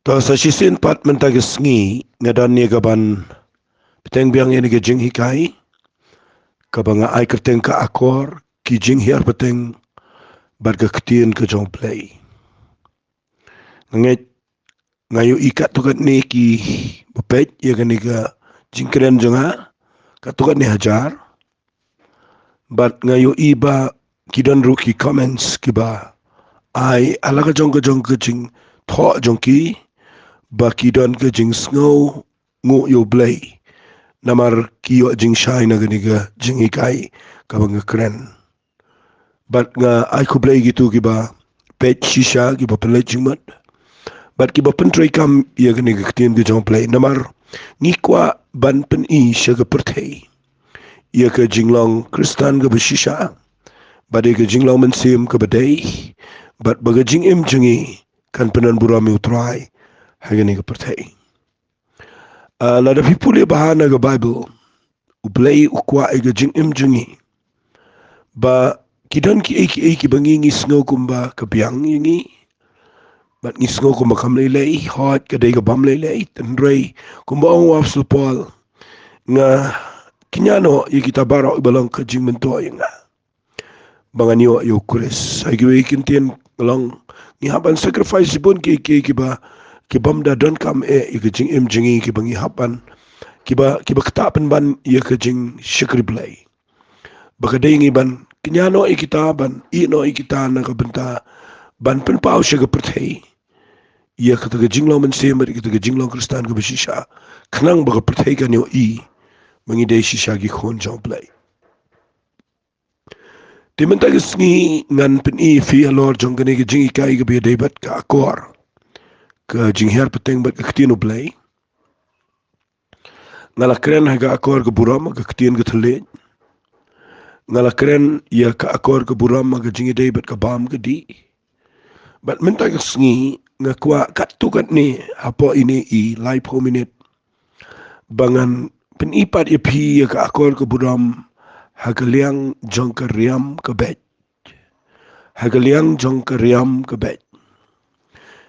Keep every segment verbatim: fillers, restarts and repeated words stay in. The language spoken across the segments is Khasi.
To sa shisien pat mynta ka sngi nga don ïa ka ban bteng biang ïa kane ka jinghikai kaba nga ai kyrteng ka Akor ki jinghiar bteng bad ka ktien ka jong U Blei. Nga ngeit nga ïohi katto katne kiba peit ïa kane ka jingkren jong nga, katto katne hajar. Bad nga ïohi ba ki don ruh ki comments kiba ai ha la ka jong ka jong ka jingthoh jong ki ba ki don ka jingsngew nguh ïa U Blei namar ki ïoh jingshai na kane ka jinghikai kaba nga kren. Bad nga ai khublei ïa kito kiba peit shisha, kiba pynleit jingmut bad kiba pyntreikam ïa kane ka ktien ka jong U Blei namar ngi kwah ban pyni sha ka pyrthei ïa ka jinglong Khristan kaba shisha bad ïa ka jinglong mynsiem kaba dei, bad ba ka jingim jong ngi kan pynbun burom ïa U Trai ha kane ka pyrthei. Ah, lada phi pule bha na ka Baibl, U Blei u kwah ïa ka jingim jong ngi ba ki don kiei kiei kiba ngi ngi sngew kumba ka biang ïa ngi bad ngi sngew kumba kam lei lei, hooid ka dei ka bym lei lei. Hynrei kumba ong u Apostol Paul, nga kñia noh ïa kita baroh iba long ka jingmyntoi ïa nga ba ngan ïoh ïa U Khrist. Ha kiwei ki ktien ka long ngi hap ban sacrifice bun kiei kiei kiba ki bym da donkam eh ïa ka jingim jong ngi, kiba ngi hap ban, kiba, kiba ktah pynban ïa ka jingshakri Blei. Ba ka dei ngi ban kñia noh ïa kita, ban ïeh noh ïa kita na ka bynta ban pynpaw sha ka pyrthei ïa kata ka jinglong mynsiem bad ïa kata ka jinglong Khristan kaba shisha, khnang ba ka pyrthei kan ïohi ba ngi dei shisha ki khun jong U Blei. Te mynta ka sngi ngan pyni ïa phi halor jong kane ka jinghikai kaba ïadei bad ka Akor, ka jinghiar bteng bad ka ktien U Blei. Nga la kren ha ka Akor ka burom ha ka ktien ka thylliej. Nga la kren ïa ka Akor ka burom ha ka jingïadei bad ka bam ka dih. Bad mynta ka sngi nga kwah katto katne hapoh ine i laiphew minit ba ngan pyni pat ïa phi ïa ka Akor ka burom ha ka liang jong ka riam ka beit. Ha ka liang jong ka riam ka beit.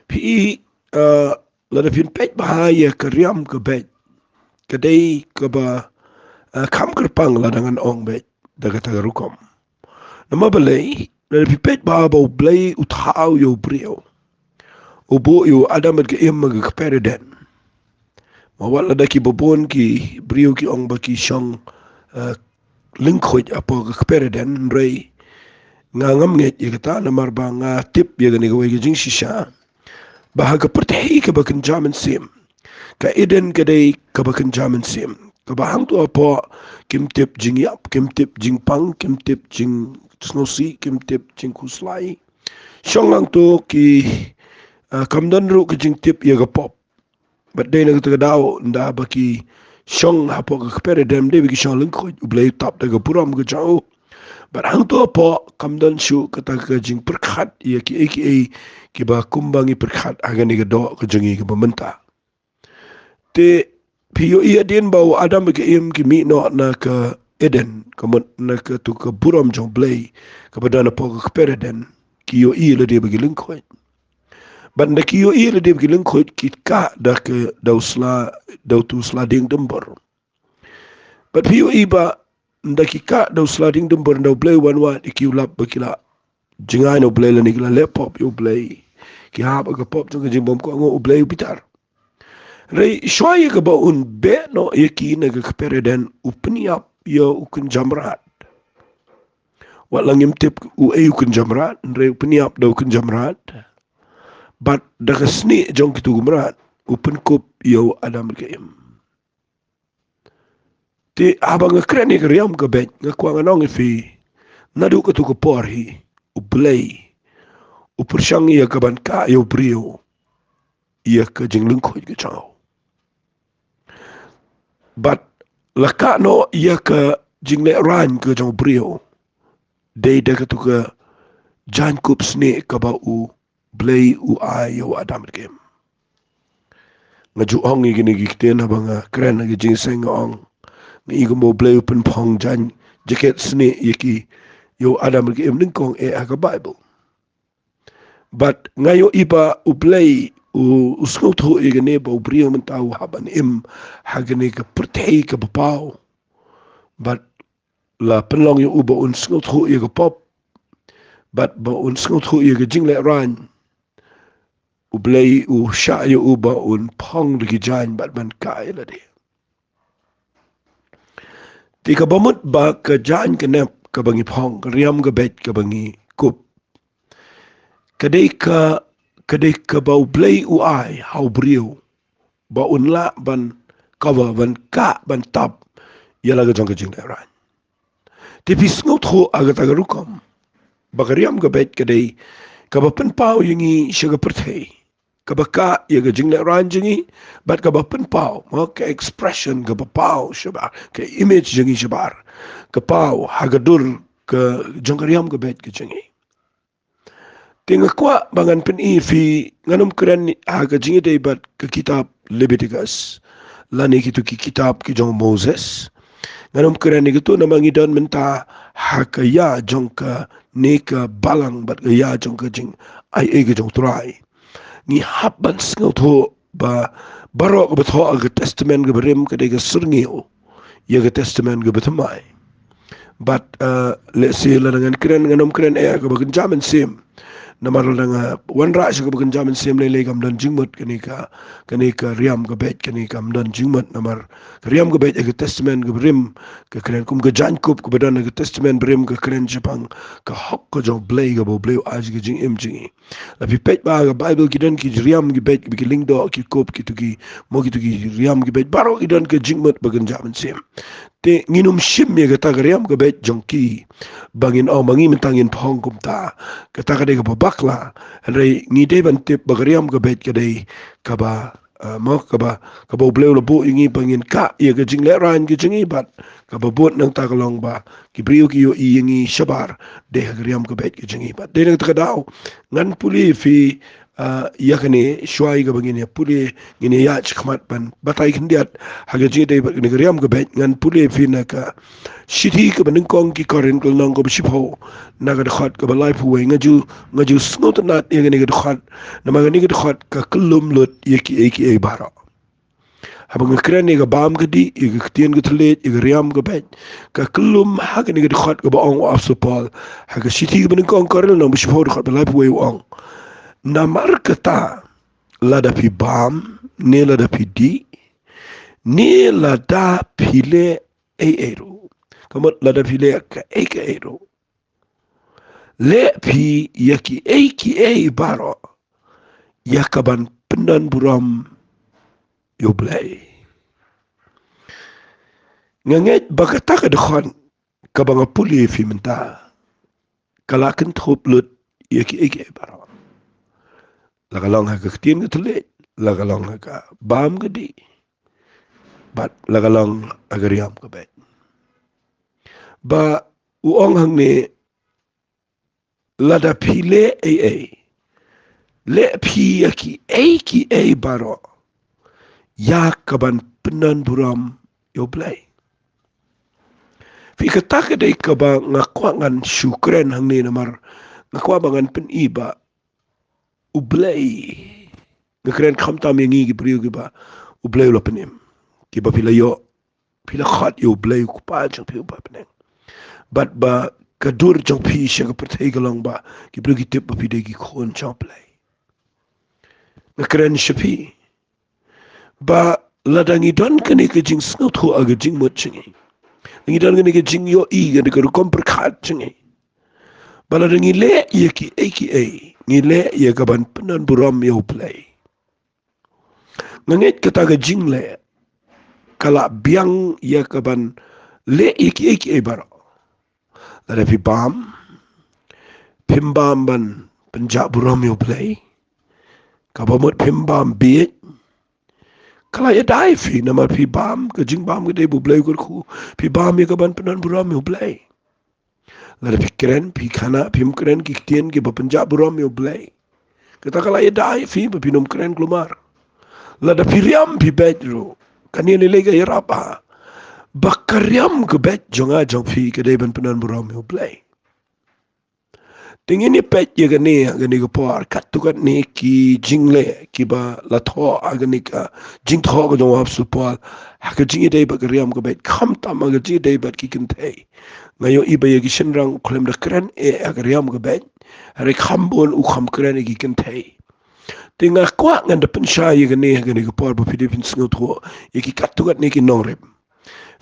Phi, eh, lada phin peit bha ïa ka riam ka beit, ka dei kaba, eh, kham kyrpang lada ngan ong beit da kata ka rukom. Namar balei? Lada phi peit bha ba U Blei u thaw ïa u briew, u buh ïa u Adam bad ka Im ha ka kper Eden. Ma wat lada kiba bun ki briew ki ong ba ki shong, eh, lyngkhuid hapoh ka kper Eden, hynrei nga ngam ngeit ïa kata namar ba nga tip ïa kane kawei ka jingshisha ba ha ka pyrthei kaba kynja mynsiem, ka Eden ka dei kaba kynja mynsiem, kaba hangto hapoh kim tip jingïap, kim tip jingpang, kim tip jingsngewsih, kim tip jingkhuslai. Shong hangto ki, ah, kam don ruh ka jingtip ïa ka pop. Bad dei na kata ka daw, ynda ba ki shong hapoh ka kper Eden, dei ba ki shong lyngkhuid, U Blei u tap da ka burom ka jong u. Bad hangto hapoh kam don shuh kata ka jingpyrkhat ïa kiei kiei kiba kumba ngi pyrkhat ha kane ka doh ka jong ngi kaba mynta. Te phi ïohi hadien ba u Adam bad ka Im ki mih noh na ka Eden, ka mut na kato ka burom jong U Blei kaba don hapoh ka kper Eden, ki ïohi lade ba ki lyngkhuid. Bad ynda ki ïohi lade ba ki lyngkhuid, ki kah da ka, da u sla, da uto u sla dieng dymbur. Bad phi ïohi ba ynda ki kah da u sla dieng dymbur, ynda U Blei u wan wad ïa ki, u lap ba ki la jngai na U Blei lane ki la leh pop ïa U Blei, ki hap ha ka pop jong ka jingbymkohnguh, U Blei u bitar. Hynrei shuwa ïa kaba un beh noh ïa ki na ka kper Eden, u pynïap ïa u kynja mrad. Wat la ngim tip uei u kynja mrad, hynrei u pynïap da u kynja mrad. Bad da ka snieh jong kito ki mrad u pynkup ïa u Adam bad ka Im. Te haba nga kren ïa ka riam ka beit, nga kwah ngan ong ïa phi, naduh kato ka por hi, U Blei u pyrshang ïa ka ban kah ïa u briew ïa ka jinglyngkhuid ka jong u. Bad la kah noh ïa ka jinglehrain ka jong u briew, dei da kato ka jaiñkup snieh kaba U Blei u ai ïa u Adam bad ka Im. Nga ju ong ïa kine ki ktien haba nga kren ha ka jingïaseng, nga ong, nga i kumba U Blei u pynphong jaiñ jaket snieh ïa ki, ïa u Adam bad ka Im, nyngkong eh ha ka Baibl. Bad nga ïohi ba U Blei u, u sngewthuh ïa kane ba u briew mynta u hap ban im ha kane ka pyrthei kaba paw. Bad la pynlong ïa u ba un sngewthuh ïa ka pop. Bad ba un sngewthuh ïa ka jinglehrain. U Blei u shah ïa u ba un phong da ki jaiñ bad ban kah ïa lade. Te kaba mut ba ka jaiñ ka nep kaba ngi phong, ka riam ka beit kaba ngi kup, ka dei ka, ka dei kaba u Blei u ai ha u briew ba un lah ban cover, ban kah, ban tap ïa la ka jong ka jinglehrain. Te phi sngewthuh ha kata ka rukom ba ka riam ka beit ka dei kaba pynpaw ïa ngi sha ka pyrthei, kaba kah ïa ka jinglehrain jong ngi, bad kaba pynpaw, mo, ka expression kaba paw shabar, ka image jong ngi shabar, ka paw ha ka dur ka jong ka riam ka beit ka jong ngi. Te nga kwah ba ngan pyni ïa phi, ngan ym kren ha ka jingïadei bad ka kitab Leviticus lane kito ki kitab ki jong Moses. Ngan ym kren ïa kito namar ngi don mynta ha ka ïa jong kane ka balang bad ka ïa jong ka jingaiei ka jong u Trai. Ngi hap ban sngewthuh ba baroh kaba thoh ha ka Testament kaba rim ka dei ka syrngiew ïa ka Testament kaba thymmai. Bad, eh, lehse lada ngan kren, ngan ym kren ïa kaba kynja mynsiem. Namar lada nga wanrah sha kaba kynja mynsiem lei lei kam don jingmut kane ka, kane ka riam ka beit kane kam don jingmut namar ka riam ka beit ha ka Testament kaba rim ka kren kum ka jaiñkup kaba don ha ka Testament ba rim ka kren shaphang ka hok ka jong u Blei kaba u Blei u ai ka jingim jong ngi. La phi peit ba ha ka Baibl ki don ki riam ki beit, ki lyngdoh, ki kup, kito ki, mo, kito ki riam ki beit baroh ki don ka jingmut ba kynja mynsiem. Te ngin ym shim ïa kata ka riam ka beit jong ki ba ngin ong ba ngi mynta ngin phong kumta. Kata ka dei kaba bakla. Hynrei ngi dei ban tip ba ka riam ka beit ka dei kaba, eh, mo, kaba, kaba u Blei u la buh ïa ngi ba ngin kah ïa ka jinglehrain ka jong ngi bad kaba bud nangta ka long ba ki briew ki ïohi ïa ngi shabar dei ha ka riam ka beit ka jong ngi. Bad dei na kata ka daw ngan pule ïa phi, ah, ïa kane shuwa ïa kaba ngin ïa pule, ngin ïa ïaid shakhmat ban batai khyndiat ha ka jingïadei bad kane ka riam ka beit. Ngan pule ïa phi na ka shithi kaba nyngkong ki Korinth ka lynnong kaba shiphew, na ka dkhot kaba laiphew wei. Nga ju, nga ju sngewtynnat ïa kane ka dkhot namar kane ka dkhot ka kyllum lut ïa kiei kiei baroh. Haba nga kren ïa ka bam ka dih, ïa ka ktien ka thylliej, ïa ka riam ka beit, ka kyllum ha kane ka dkhot kaba ong u Apostol Paul ha ka shithi kaba nyngkong Korinth lynnong ba shiphew dkhot ba laiphew wei, u ong: Namar kata, lada phi bam ne lada phi dih ne lada phi leh ei ei ruh, ka mut lada phi leh kaei kaei ruh, leh phi ïa kiei kiei baroh ïa ka ban pyndonburom ïa u Blei. Nga ngeit ba kata ka dkhot kaba nga pule ïa phi mynta ka la kynthup lut ïa kiei kiei baroh. La ka long ha ka ktien ka thylliej, la ka long ha ka bam ka dih, bad la ka long ha ka riam ka beit. Ba u ong hangne, lada phi leh ei ei, leh phi ïa kiei kiei baroh ïa ka ban pyndonburom ïa u Blei. Phi, kata ka dei kaba nga kwah ngan shu kren hangne namar nga kwah ba ngan pyni ba u Blei, nga kren khamtam ïa ngi ki briew kiba u Blei u la pynim, kiba phi la ïoh, phi la khot ïa u Blei u Kpa jong phi uba ha bneng. Bad ba ka dur jong phi sha ka pyrthei ka long ba ki briew ki tip ba phi dei ki khun jong u Blei. Nga kren sha phi ba lada ngi don kane ka jingsngewthuh ha ka jingmut jong ngi, ngi don kane ka jingïohi, kane ka rukom pyrkhat jong ngi, ba lada ngi leh ïa kiei kiei, ngi leh ïa ka ban pyndonburom ïa u Blei. Nga ngeit kata ka jingleh ka la biang ïa ka ban leh ïa kiei kiei baroh. Lada phi bam, phim bam ban pynjah burom ïa u Blei, kaba mut phim bam bieit, ka la ïada ïa phi namar phi bam, ka jingbam ka dei ba u Blei u kyrkhu. Phi bam ïa ka ban pyndonburom ïa u Blei. Lada phi kren, phi khanna, phim kren ki ktien kiba pynjah burom ïa u Blei, kata ka la ïada ïa phi ba phin ym kren kulmar. Lada phi riam phi beit ruh, kane lei lei ka ïarap ha ba ka riam ka beit jong nga jong phi ka dei ban pyndonburom ïa u Blei. Te ngin ïa peit ïa kane, kane ka por, katto katne ki jingleh kiba la thoh ha kane ka jingthoh ka jong u Apostol Paul ha ka jingïadei bad ka riam ka beit, khamtam ha ka jingïadei bad ki kynthei. Nga ïohi ba ïa ki shynrang u khlem da kren eh ha ka riam ka beit, hynrei kham bun u kham kren ïa ki kynthei. Te nga kwah ngan da pynshai ïa kane ha kane ka por ba phi dei phin sngewthuh ïa ki katto katne ki nongrim.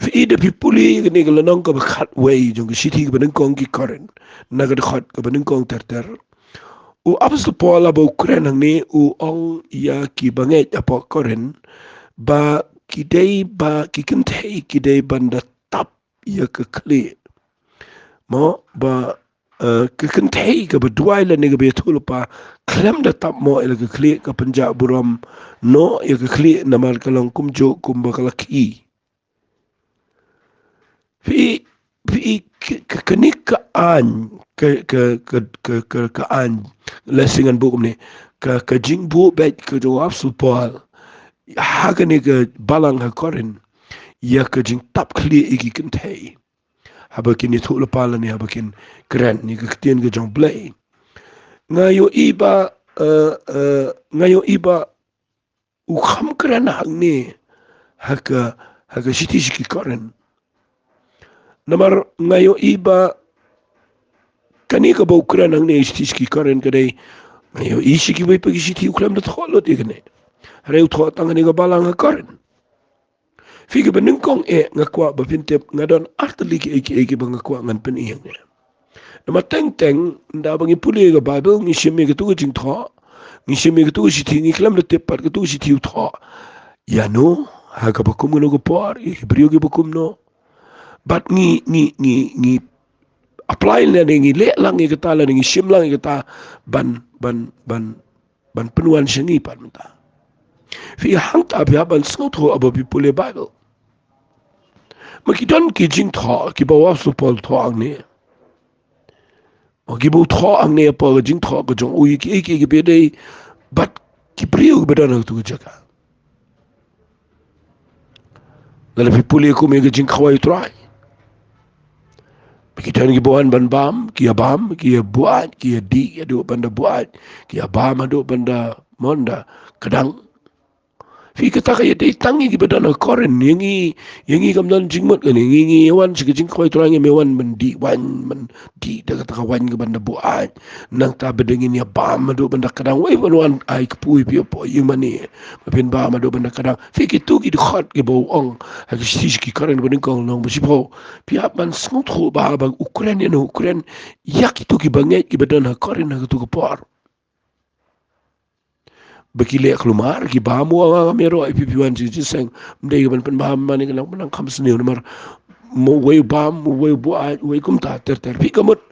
Phi i da phi pule ïa kane ka lynnong kaba khatwei jong ka shithi kaba nyngkong ki Korinth, na ka dkhot kaba nyngkong ter ter. U Apostol Paul haba u kren hangne u ong ïa ki bangeit hapoh Korinth ba ki dei ba ki kynthei ki dei ban da tap ïa ka khlieh. Mo ba, eh, ka kynthei kaba duwai lane kaba ïathuhlypa khlem da tap mo ïa la ka khlieh, ka pynjah burom noh ïa ka khlieh namar ka long kumjuh kumba ka la khie. Phi, phi, ka, ka, kane ka aiñ, ka, ka, ka, ka, ka, ka aiñ, lehse ngan buh kumne, ka, ka jingbuh beit ka jong u Apostol Paul ha kane ka balang ha Korinth ïa ka jingtap khlieh ïa ki kynthei haba kin ïathuhlypa lane haba kin kren ïa ka ktien ka jong U Blei. Nga ïohi ba, eh, eh, nga ïohi ba u kham kren hangne ha ka, ha ka shithi sha ki Korinth. Namar nga ïohi ba kane kaba u kren hangne shithi sha ki Korinth ka dei, nga ïohi sha kiwei pat ki shithi u khlem da thoh lut ïa kane. Hynrei u thoh tang kane ka balang ha Korinth. Phi, kaba nyngkong eh nga kwah ba phin tip, nga don artylli kiei kiei kiba nga kwah ngan pyni hangne. Namar teng teng ynda ba ngi pule ïa ka Baibl, ngi shim ïa katu ka jingthoh, ngi shim ïa katu ka shithi, ngi khlem da tip pat katu ka shithi u thoh ïa no, ha kaba kum kano ka por, ïa ki briew kiba kumno. Bad ngi, ngi, ngi, ngi apply lane ngi leh lang ïa kata lane ngi shim lang ïa kata ban, ban, ban, ban pynwan sha ngi pat mynta. Phi, hangta phi hap ban sngewthuh haba phi pule Baibl. Ma ki don ki jingthoh kiba u Apostol Paul u thoh hangne. Ma kiba u thoh hangne hapoh ka jingthoh ka jong u, ïa kiei kiei kiba ïadei bad ki briew kiba don ha katu ka jaka. Lada phi pule kum ïa ka jingkhawai U Trai, ba ki don kiba wan ban bam, ki ïa bam, ki ïa buaid, ki ïa dih haduh ban da buaid, ki ïa bam haduh ban da, mon, da kdang. Phi, kata ka ïadei tang ïa kiba don ha Korinth. Ïa ngi, ïa ngi kam don jingmut kane. Ngi, ngi ïa wan sha ka jingkhawai U Trai, ngim ïa wan ban dih waiñ, ban dih da kata ka waiñ kaban da buaid. Nangta ba dei ngin ïa bam haduh ban da kdang. Wei ban wan ai kpu ïa phi hapoh ïingmane ba phin bam haduh ban da kdang. Phi, kitu ki dkhot kiba u ong ha ki shithi sha ki Korinth kaba nyngkong lynnong ba shiphew. Phi hap ban sngewthuh ba haba u kren ïa no, u kren ïa kitu ki bangeit kiba don ha Korinth ha katu ka por. Ba ki leh kulmar, ki bam. U ong, ngam ïaroh ïa phi, phi wan sha ka jingïaseng, ym dei ban pynbam mane, ka nang, nang kham sniew namar mo, uwei u bam, uwei u buaid, uwei kumta ter ter. Phi, ka mut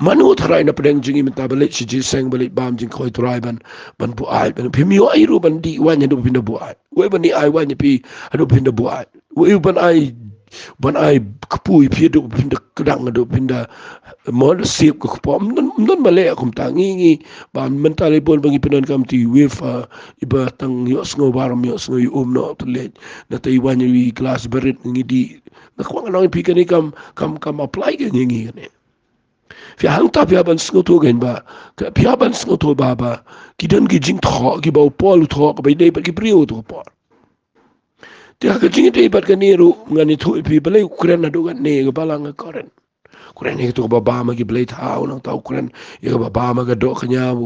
mano u tharai na pdeng jong ngi mynta ba leit sha jingïaseng, ba leit bam jingkhawai U Trai ban, ban buaid, ban, phim ïoh ei ruh ban dih waiñ haduh phin da buaid. Uwei ban dih ai waiñ ïa phi haduh phin da buaid. Uwei ban ai, ban ai kpu ïa phi haduh phin da kdang, haduh phin da, mo, da sip ka kpoh. Ym don, ym don ba leh kumta. Ngi, ngi bam mynta lei bun ba ngi pyndonkam ïa uwei, ah, iba tang ïohsngew baroh, ïohsngew ïa um noh, te leit nangta i waiñ ïa i glas barit ngi dih. Nga kwah ngan ong ïa phi, kane kam, kam, kam apply ka ïa ngi kane. Phi, hangta phi hap ban sngewthuh kein ba, ka, phi hap ban sngewthuh ba, ba ki don ki jingthoh kiba u Paul u thoh kaba ïadei bad ki briew ha katu ka por. Te ha ka jingïadei bad kane ruh ngan ïathuh ïa phi balei u kren haduh katne ïa ka balang ha Korinth. U kren ïa katu kaba bam ha ki blei thaw, nangta u kren ïa kaba bam ha ka doh kñia.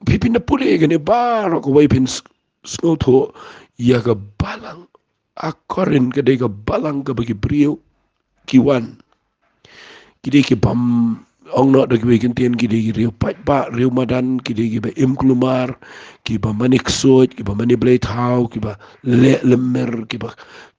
Phi, phin da pule ïa kane baroh kawei, phin s-, sngewthuh ïa ka balang ha Korinth ka dei ka balang kaba ki briew ki wan. Ki dei ki bym ong noh da kiwei ki ktien, ki dei ki riew paidbah, riew madan, ki dei kiba im kulmar, kiba mane ksuid, kiba mane blei thaw, kiba leh lymmer, kiba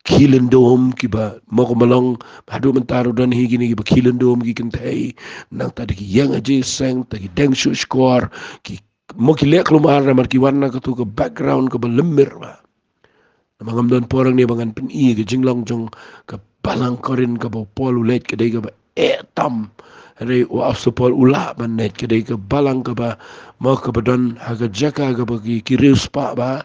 khie lyndum, kiba, mo, kumba long haduh mynta ruh don hi kine kiba khie lyndum ki kynthei. Nangta da ki ïeng ha jingïaseng, da ki deng shuh shkor, ki, mo, ki leh kulmar namar ki wan na katu ka background kaba lymmer bha. Namar ngam don por hangne ba ngan pyni ka jinglong jong ka balang Korinth kaba u Paul u leit, ka dei kaba eh tam. Hynrei u Apostol Paul u lah ban leit, ka dei ka balang kaba, mo, kaba don ha ka jaka kaba ki, ki riewspah bha.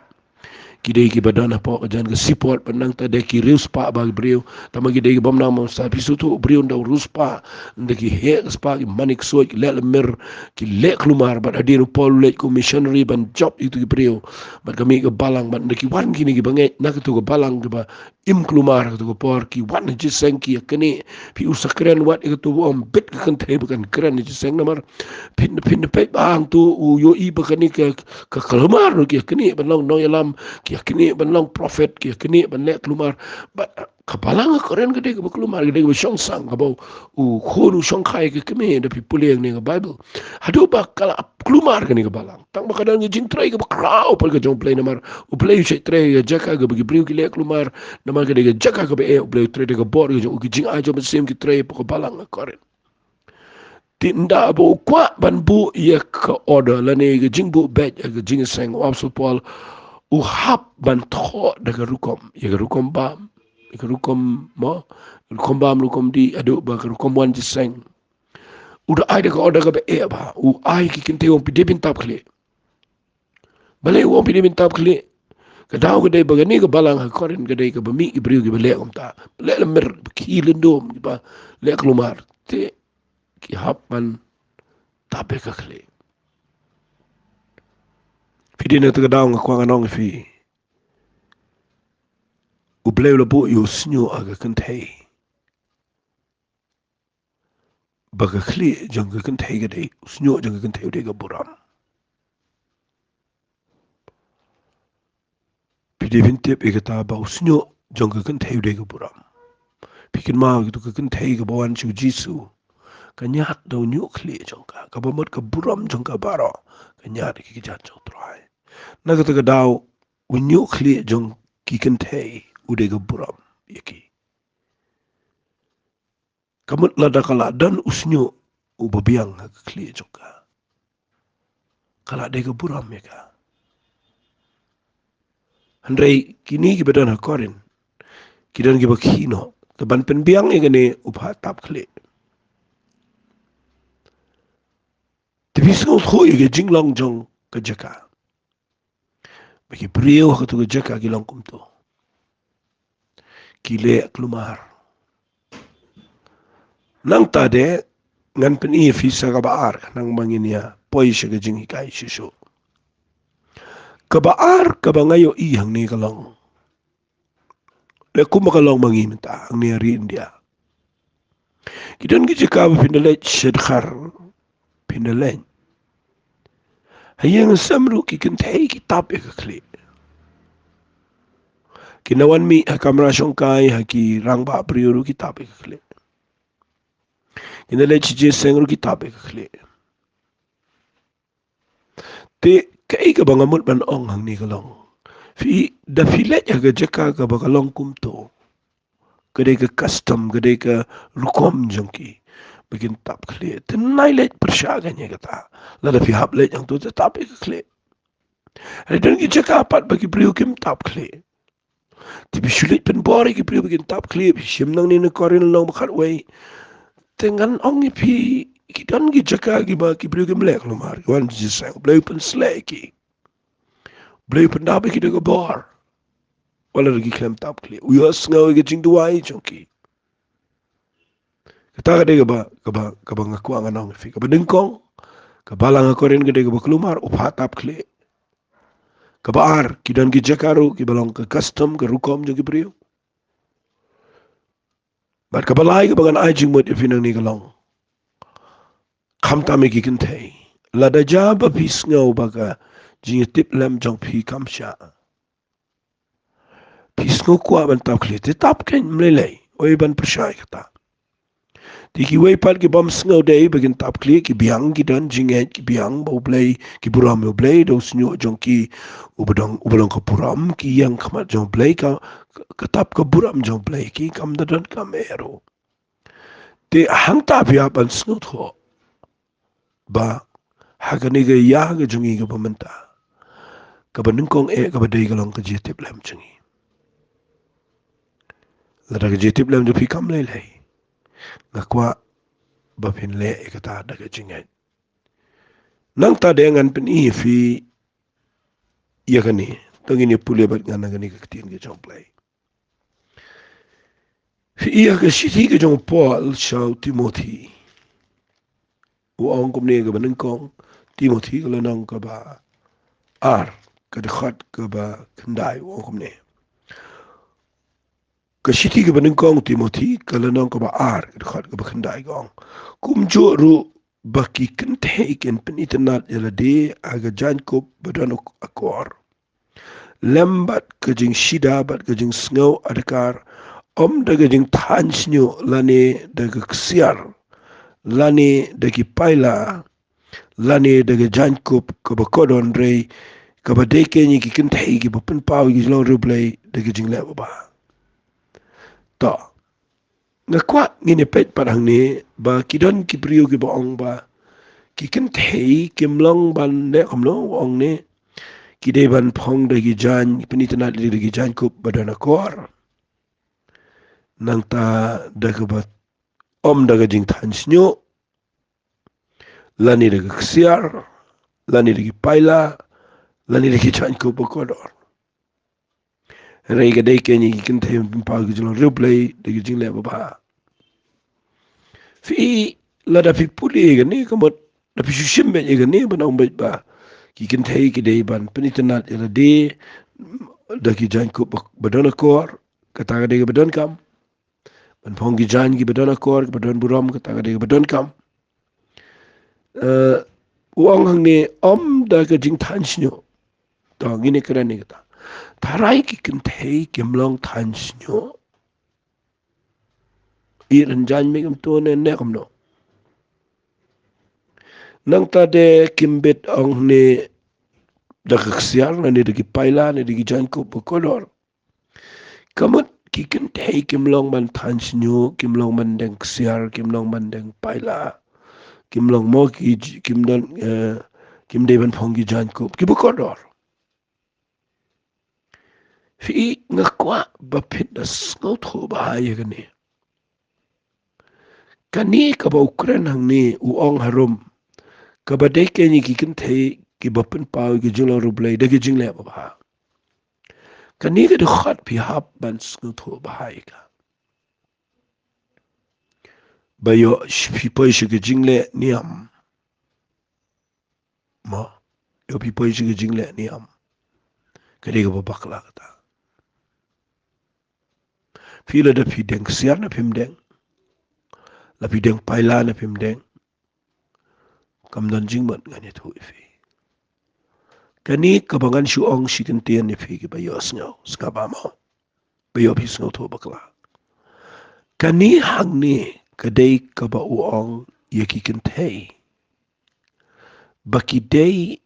ki dei kiba don hapoh ka jan ka seaport, bad nangta dei ki riewspah bha ki briew. Tangba ki dei ki bym nang mynstep. Phi sngewthuh, u briew un da riewspah, ynda ki heh ka spah, ki mane ksuid, ki leh lamir, ki leh kulmar, bad hadien u Paul u leit kum missionary ban jop ïa kito ki briew. Bad ka mih ka balang, bad ynda ki wan kine kiba ngeit na kato ka balang kaba im kulmar ha kato ka por, ki wan ha jingïaseng, ki ïaknieh. Phi, u sa kren wat ïa kato, u ym bit ka kynthei ba kan kren ha jingïaseng namar phin, phin peit ba hangto u ïohi ba kane ka, ka kulmar ruh, ki ïaknieh ban long nongïalam, ki ïaknieh ban long prophet, ki ïaknieh ban leh kulmar. Bad ka balang ha Korinth ka dei kaba kulmar, ka dei kaba shong sang, kaba u khun u shongkha ïa ka kmie, da phi pule hangne ha ka Baibl. Haduh ba ka la kulmar kane ka balang, tangba ka don ka jingtrei kaba khraw pat ka jong U Blei, namar U Blei u shait trei ha ka jaka kaba ki briew ki leh kulmar, namar ka dei ka jaka kaba eh. U Blei u trei da ka bor ka jong u, ki jingai jong u Mynsiem ki trei hapoh ka balang ha Korinth. Te ynda ba u kwah ban buh ïa ka order lane ka jingbuh beit ïa ka jingïaseng, u Apostol Paul u hap ban thoh da ka rukom, ïa ka rukom bam, ïa ka rukom mo, rukom bam, rukom dih, haduh ba ka rukom wan jingïaseng. U da ai da ka order kaba eh bha, u ai ki kynthei, u ong phi dei phin tap khlieh. Balei u ong phi dei phin tap khlieh? Ka daw ka dei ba kane ka balang ha Korinth ka dei kaba mih ki briew kiba leh kumta, ba leh lamir, ba khie lyndum, kiba leh kulmar. Te ki hap ban tap ïa ka khlieh. Phi dei na kata ka daw, nga kwah ngan ong ïa phi, U Blei u la buh ïa u shñiuh ha ka kynthei, ba ka khlieh jong ka kynthei ka dei, u shñiuh jong ka kynthei u dei ka burom. Phi dei phin tip ïa kata ba u shñiuh jong ka kynthei u dei ka burom. Phi kynmaw ïa kata ka kynthei kaba wan sha u Jisu, ka ñiad da u ñiuh khlieh jong ka, kaba mut ka burom jong ka baroh ka ñiad ha ki kjat jong U Trai. Na kata ka daw, u ñiuh khlieh jong ki kynthei u dei ka burom ïa ki. Ka mut lada ka la don u shñiuh uba biang ha ka khlieh jong ka, ka la dei ka burom ïa ka. Hynrei kine kiba don ha Korinth ki don kiba khie noh. Te ban pynbiang ïa kane, u phah tap khlieh. Te phi sngewthuh ïa ka jinglong jong ka jaka, ba ki briew ha kato ka jaka ki long kumto, ki leh kulmar. Nangta de ngan pyni ïa phi sa kaba ar, khnang ba ngin ïa poi sha ka jinghikai shuh shuh. Kaba ar kaba nga ïohi hangne ka long, leh kumba ka long ma ngi mynta hangne ha ri India. Ki don ki jaka ba phin da leit sha dkhar, phin da leit ha ïing ha sem ruh, ki kynthei ki tap ïa ka khlieh. Ki na wan mih ha kamra shongkai, ha ki rangbah briew ruh ki tap ïa ka khlieh. Ki na leit sha jingïaseng ruh ki tap ïa ka khlieh. Te kaei kaba nga mut ban ong hangne ka long, phi, da phi leit ha ka jaka kaba ka long kumto, ka dei ka custom, ka dei ka rukom jong ki ba kin tap khlieh. Te nai leit pyrshah kane kata, lada phi hap leit hangto te tap ïa ka khlieh. Hynrei don ki jaka pat ba ki briew kim tap khlieh. Te phi shu leit pynbor ïa ki briew ba kin tap khlieh, phi shim nangne na Korinth lynnong ba khatwei. Te ngan ong ïa phi, ki don ki jaka kiba ki briew kim leh kulmar, ki wan jingïaseng, U Blei u pynsleh ïa ki, U Blei u pyndap ïa ki da ka bor, wat la ki khlem tap khlieh, u ïohsngew ïa ka jingduwai jong ki. Kata ka dei kaba, kaba, kaba nga kwah ngan ong ïa phi. Kaba nyngkong, ka balang ha Korinth ka dei kaba kulmar, u phah tap khlieh. Kaba ar, ki don ki jaka ruh kiba long ka custom, ka rukom jong ki briew. Bad kaba lai kaba ngan ai jingmut ïa phi nangne ka long, khamtam ïa ki kynthei, lada jia ba phi sngew ba ka jingïatiplem jong phi kam shah, phi sngew kwah ban tap khlieh, te tap keiñ, ym lei lei, oi ban pyrshah ïa kata. Te kiwei pat ki bym sngew dei ba kin tap khlieh, ki biang, ki don jingngeit, ki biang ba U Blei, ki burom ïa U Blei da u shñiuh jong ki uba dang, uba long ka burom, ki ïeng khmat jong U Blei, ka, ka tap ka burom jong U Blei, ki kam da donkam eh ruh. Te hangta phi hap ban sngewthuh ba ha kane ka ïa ka jong ngi kaba mynta, kaba nyngkong eh kaba dei ka long ka jingïatiplem jong ngi. Lada ka jingïatiplem jong phi kam lei lei, nga kwah ba phin leh ïa kata da ka jingngeit. Nangta de ngan pyni ïa phi ïa kane, To ngin ïa pule bad nga na kane ka ktien ka jong U Blei. Phi ïa ka shithi ka jong u Paul sha u Timothi. U ong kumne kaba nyngkong, Timothi ka lynnong kaba ar, ka dkhot kaba khyndai, u ong kumne. Ka shithi kaba nyngkong u Timothi ka lynnong kaba ar, ka dkhot kaba khyndai ka ong. Kumjuh ruh ba ki kynthei kin pynitynnad ïa lade ha ka jaiñkup ba don akor. Lem bad ka jingshida bad ka jingsngew adkar, ym da ka jingthan shñiuh lane da ka ksiar, lane da ki paila, lane da ka jaiñkup kaba kordor, hynrei kaba dei kein ïa ki kynthei kiba pynpaw ïa ki jinglong riewblei da ka jingleh babha. To, nga kwah ngin ïa peit pat hangne ba ki don ki briew kiba ong ba ki kynthei kim long ban leh kumno, u ong ne, ki dei ban phong da ki jaiñ, pynitynnad da ki jaiñkup ba don akor. Nangta da kaba ym da ka jingthan shñiuh, lane da ka ksiar, lane da ki paila, lane da ki jaiñkup ba kordor. Hynrei ka dei kein ïa ki kynthei ban pynpaw ïa ki jinglong riewblei da ki jingleh babha. Phi, lada phi pule ïa kane ka mut, da phi shu shim beit ïa kane ban ong beit ba ki kynthei ki dei ban pynitynnad ïa lade da ki jaiñkup ba, ba don akor, kata ka dei kaba donkam. Ban phong ki jaiñ kiba don akor, kiba don burom, kata ka dei kaba donkam. Eh, u ong hangne ym da ka jingthan shñiuh. To ngin ïa kren ïa kata. Tharai ki kynthei kim long than shñiuh, i ren jaiñ me kumto ne, ne kumno. Nangta de kim bit ong ne da ka ksiar, ne da ki paila, ne da ki jaiñkup ba kordor. Ka mut ki kynthei kim long ban than shñiuh, kim long ban deng ksiar, kim long ban deng paila, kim long mo ki j-, kim don, eh, kim dei ban phong ki jaiñkup kiba kordor. Phi, nga kwah ba phin da sngewthuh bha ïa kane. Kane kaba u kren hangne u ong harum, kaba dei kein ïa ki kynthei kiba pynpaw ïa ki jinglong riewblei da ki jingleh babha. Kane ka dkhot phi hap ban sngewthuh bha ïa ka. Ba ïoh phi poi sha ka jingleh niam. Mo, ïoh phi poi sha ka jingleh niam. Ka dei kaba bakla kata. Phi, lada phi deng ksiar ne phim deng, la phi deng paila ne phim deng, kam don jingmut, ngan ïathuh ïa phi. Kane kaba ngan shu ong shi kyntien ïa phi kiba ïohsngew, sngap bha mo. Ba ïoh phi sngewthuh bakla. Kane hangne ka dei kaba u ong ïa ki kynthei ba ki dei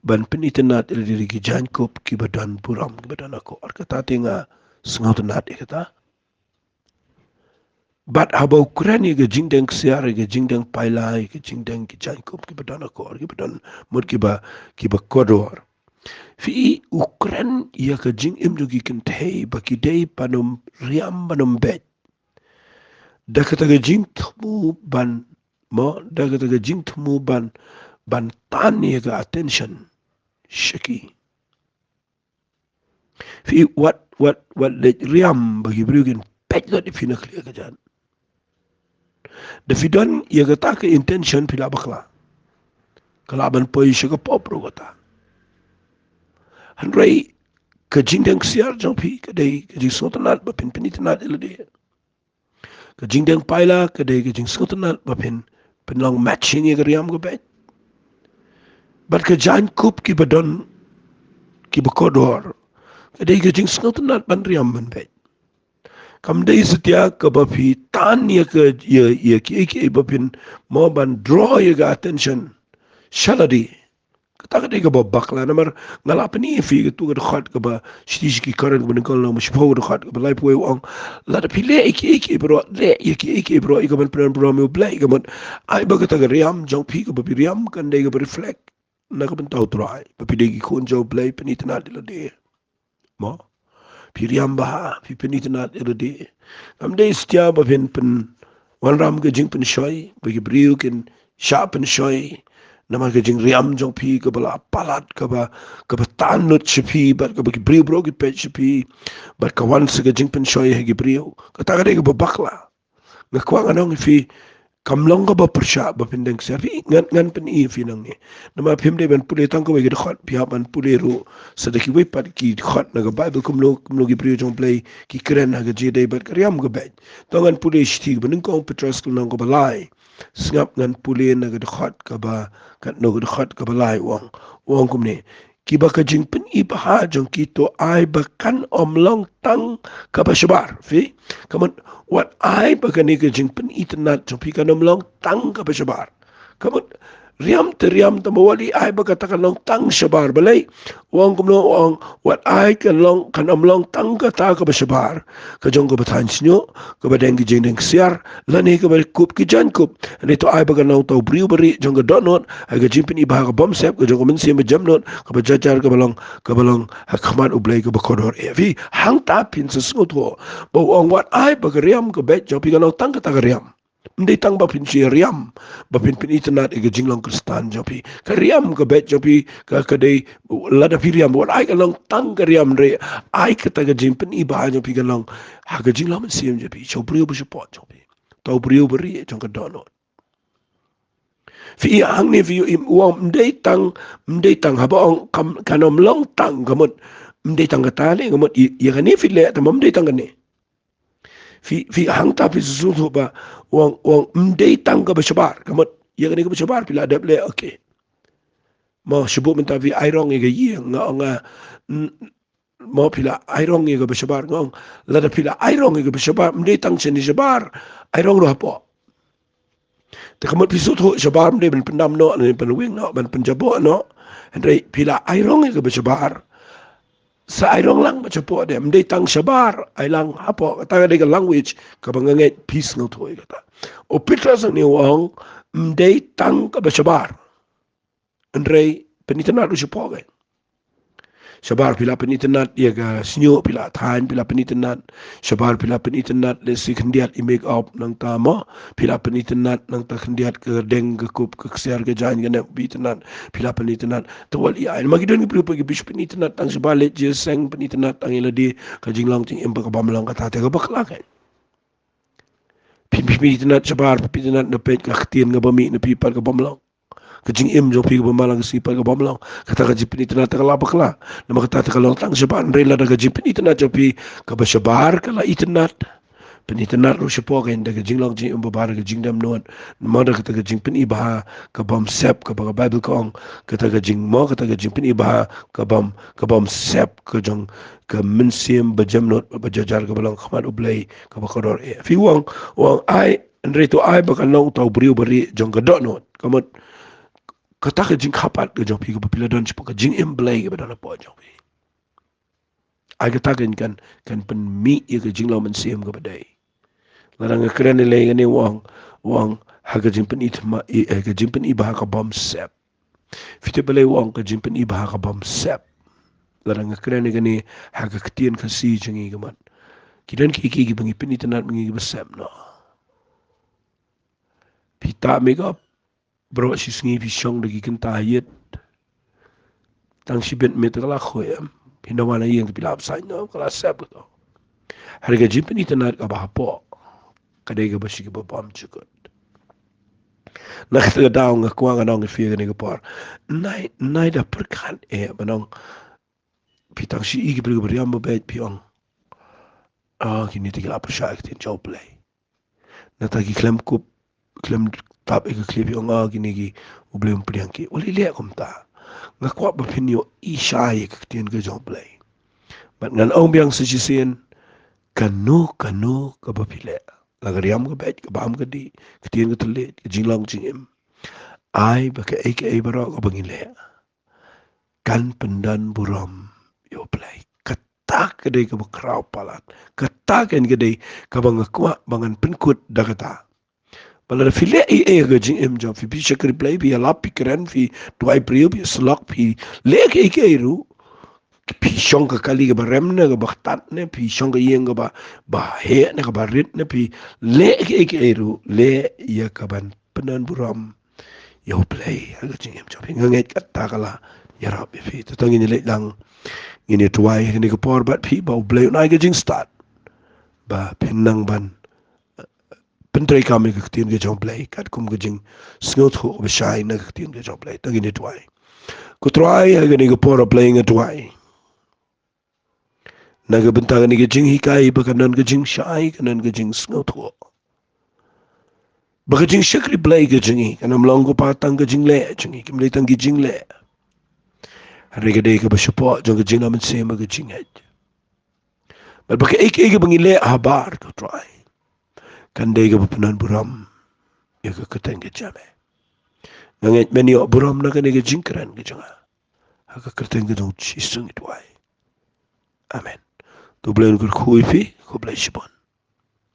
ban pynitynnad ïa lade da ki jaiñkup kiba don burom, kiba don akor. Kata te nga sngewtynnad ïa kata. Bad haba u kren ïa ka jingdeng ksiar, ïa ka jingdeng paila, ïa ka jingdeng ki jaiñkup kiba don akor, kiba don mut kiba, kiba kordor, phi, u kren ïa ka jingim jong ki kynthei ba ki dei ban ym riam, ban ym beit. Da kata ka jingthmu ban, mo, da kata ka jingthmu ban, ban tan ïa ka attention sha ki. Phi, wat, wat, wat leit riam ba ki briew kin peit lut ïa phi na khlieh ka jan. Da phi don ïa kata ka intention, phi lah bakla. Ka lah ban poi sha ka pop ruh kata. Hynrei ka jingdeng ksiar jong phi ka dei ka jingsngewtynnad ba phin pynitynnad ïa lade. Ka jingdeng paila ka dei ka jingsngewtynnad ba phin, phin long matching ïa ka riam ka beit. Bad ka jaiñkup kiba don, kiba kordor, ka dei ka jingsngewtynnad ban riam ban beit. Kam dei satia kaba phi tan ïa ka, ïa, ïa kiei kiei ba phin, mo, ban draw ïa ka attention sha lade. Kata ka dei kaba bakla, namar nga la pyni ïa phi katu ka dkhot kaba shithi sha ki Korinth kaba nyngkong lynnong shiphew, ka dkhot kaba laiphew, u ong, lada phi leh ïa kiei kiei baroh, leh ïa kiei kiei baroh ïa kaban pynburom ïa U Blei, ka mut ai ba kata ka riam jong phi kaba phi riam kan dei kaba reflect na ka bynta U Trai ba phi dei ki khun jong U Blei, pynitynnad ïa lade. Mo, phi riam bha, phi pynitynnad ïa lade. Kam dei satia ba phin pynwanrah ka jingpynshoi, ba ki briew kin shah pynshoi, Namar ka jingriam jong phi kaba la palat, kaba, kaba tan lut sha phi, bad kaba ki briew baroh ki peit sha phi, bad ka wan sa ka jingpynshoi ha ki briew. Kata ka dei kaba bakla. Nga kwah ngan ong ïa phi, kam long kaba pyrshah ba phin deng ksiar. Phi, ngan, ngan pyni ïa phi nangne. Namar phim dei ban pule tang kawei ka dkhot, phi hap ban pule ruh sa da kiwei pat ki dkhot na ka Baibl, kumno, kumno ki briew jong U Blei ki kren ha ka jingïadei bad ka riam ka beit. To ngan pule shithi kaba nyngkong Petros ka lynnong kaba lai. Sngap ngan pule na ka dkhot kaba, katno ka dkhot kaba lai, u ong. U ong kumne. Kiba ka jingpyni bha jong ki to ai ba kan ym long tang kaba shabar. Phi? Ka mut, wat ai ba kane ka jingpynitynnad jong phi kan ym long tang kaba shabar. Ka mut, riam te riam, tang ba wat ai ba kata kan long tang shabar. Balei? U ong kumno, u ong, wat ai kan long, kan ym long tang kata kaba shabar, ka jong kaba thaiñ shñiuh, kaba deng ki jingdeng ksiar, lane kaba kup ki jaiñkup. Hynrei to ai ba kan long uta u briew barieh jong ka dohnud, ha ka jingpyni bha ka bymsep, ka jong ka mynsiem bajemnud, kaba jynjar, kaba long, kaba long ha khmat U Blei kaba kordor eh. Phi, hangta phin sa sngewthuh ba u ong wat ai ba ka riam ka beit jong phi kan long tang kata ka riam. Ym dei tang ba phin shu riam, ba phin pynitynnad ïa ka jinglong Khristan jong phi. Ka riam ka beit jong phi, ka, ka dei, lada phi riam, wat ai ka long tang ka riam, hynrei ai kata ka jingpyni bha jong phi kan long ha ka jinglong mynsiem jong phi, sha u briew ba shapoh jong phi, uta u briew barieh jong ka dohnud. Phi ïa hangne, phi ïa im, u ong ym dei tang, ym dei tang, haba ong kam, kan ym long tang, ka mut ym dei tang kata ne, ka mut ïa, ïa kane phi leh, tang ba ym dei tang kane. Phi, phi hangta phi sngewthuh ba u ong, u ong ym dei tang kaba shabar. Ka mut ïa kane kaba shabar phi la dep leh, okay. Mo, shu buh mynta phi ai rong ïa ka ïing, nga ong, nga, n-, mo, phi la ai rong ïa kaba shabar, nga ong, lada phi la ai rong ïa kaba shabar, ym dei tang shane shabar, ai rong ruh hapoh. Te ka mut phi sngewthuh shabar ym dei ban pyndam noh, ne ban weng noh, ban pynjaboh noh. Hynrei phi la ai rong ïa kaba shabar, sa ai rong lang bad shapoh de, ym dei tang shabar, ai lang hapoh. Kata ka dei ka language kaba nga ngeit phi sngewthuh ïa kata. U Petros hangne u ong ym dei tang kaba shabar, hynrei pynitynnad ruh shapoh kein. Shabar phi la pynitynnad ïa ka shñiuh, phi la thaiñ, phi la pynitynnad. Shabar phi la pynitynnad lehse khyndiat i makeup nangta mo, phi la pynitynnad nangta khyndiat ka deng ka kup ka ksiar ka jaiñ ka nep, pynitynnad, phi la pynitynnad. Te wat ïa ai, namar ki don ki briew pat kiba shu pynitynnad tang shabar, leit jingseng, pynitynnad tang ïa lade, ka jinglong jingim ba ka bym long kata, te ka bakla kein. Phi, phi, phi pynitynnad shabar, phi pynitynnad na peit ka ktien kaba mih na phi pat ka bym long. Ka jingim jong phi kaba man la ka sngi pat ka bym long. Kata ka jingpynitynnad te ka la bakla. Namar kata te ka long tang shabar, hynrei lada ka jingpynitynnad jong phi kaba shabar ka la itynnad, pynitynnad ruh shapoh kein, da ka jinglong jingim babha, da ka jingdem nud. Namar da kata ka jingpyni bha ka bymsep, kaba ka Baibl ka ong, kata ka jingmo, kata ka jingpyni bha ka bym, ka bymsep ka jong ka mynsiem bajemnud, bajynjar, kaba long khmat U Blei kaba kordor eh. Phi, u ong, u ong ai, hynrei to ai ba kan long uta u briew barieh jong ka dohnud. Ka mut kata ka jingkyrpad ka jong phi kaba phi la don shapoh, ka jingim Blei kaba don hapoh jong phi. Ai kata kan, kan, kan pynmih ïa ka jinglong mynsiem kaba dei. Lada nga kren ïalei kane, u ong, u ong ha ka jingpyni thymmai, eh, ka jingpyni bha ka bymsep. Phi tip balei u ong ka jingpyni bha ka bymsep? Lada nga kren ïa kane ha ka ktien Khasi jong ngi, ka mut ki don kiei kiei kiba ngi pynitynnad ma ngi kiba sep noh. Phi tah makeup, baroh shi sngi phi shong da ki kynta ïit. Tang shibit miet te ka la khuid, em. Phin da wan ha ïing te phi la ap saiñ noh, ka la sep kato. Hynrei ka jingpynitynnad kaba hapoh ka dei kaba shi kaba bymjukut. Na kata ka daw nga kwah ngan ong ïa phi ha kane ka por. Nai, nai da pyrkhat eh ban ong phi tang shu i ki briew kiba riam ba beit, phi ong, ah, kine te ki la pyrshah ïa ka ktien jong U Blei. Nangta ki khlem kup, khlem tap ïa ka khlieh, phi ong, ah, kine ki, U Blei um pdiang ki. Wat leh kumta. Nga kwah ba phin ïohi shai ïa ka ktien ka jong U Blei. Bad ngan ong biang sa shisien, kano kano kaba phi leh, la ka riam ka beit, ka bam ka dih, ka ktien ka thylliej, ka jinglong jingim, ai ba kaei kaei baroh kaba ngi leh kan pyndonburom ïa U Blei. Kata ka dei kaba khraw palat. Kata kein ka dei kaba nga kwah ba ngan pynkut da kata. Ba lada phi leh ei ei ha ka jingim jong phi, phi shakri Blei, phi ïalap, phi kren, phi duwai briew, phi ïasyllok, phi leh kiei kiei ruh, phi shong ka kali kaba rem ne kaba ktah ne, phi shong ka ïing kaba, ba heh ne kaba rit ne, phi leh kiei kiei ruh, leh ïa kaban pyndonburom ïa U Blei ha ka jingim jong phi. Nga ngeit kata ka la ïarap ïa phi. Te to ngin ïa leit lang, ngin ïa duwai ha kane ka por bad phi, ba U Blei un ai ka jingstad ba phin nang ban, eh, pyntreikam ïa ka ktien ka jong U Blei katkum ka jingsngewthuh ba shai na ka ktien ka jong U Blei. To ngin ïa duwai. Ko Trai, ha kane ka por, A Blei, nga duwai na ka bynta kane ka jinghikai ba kan don ka jingshai, kan don ka jingsngewthuh ba ka jingshakri Blei ka jong ngi kan ym long ko Pa tang ka jingleh jong ngi, kam dei tang ki jingleh, hynrei ka dei kaba shapoh jong ka jingïaid mynsiem bad ka jingngeit. Bad ba kaei kaei kaba ngi leh habar, ko Trai, kan dei kaba pyndonburom ïa ka kyrteng ka jong me. Nga ngeit men ïoh burom na kane ka jingkren ka jong nga. Ha ka kyrteng ka jong U Jisu ngi duwai. Amen. To U Blei un kyrkhu ïa phi, khublei shibun.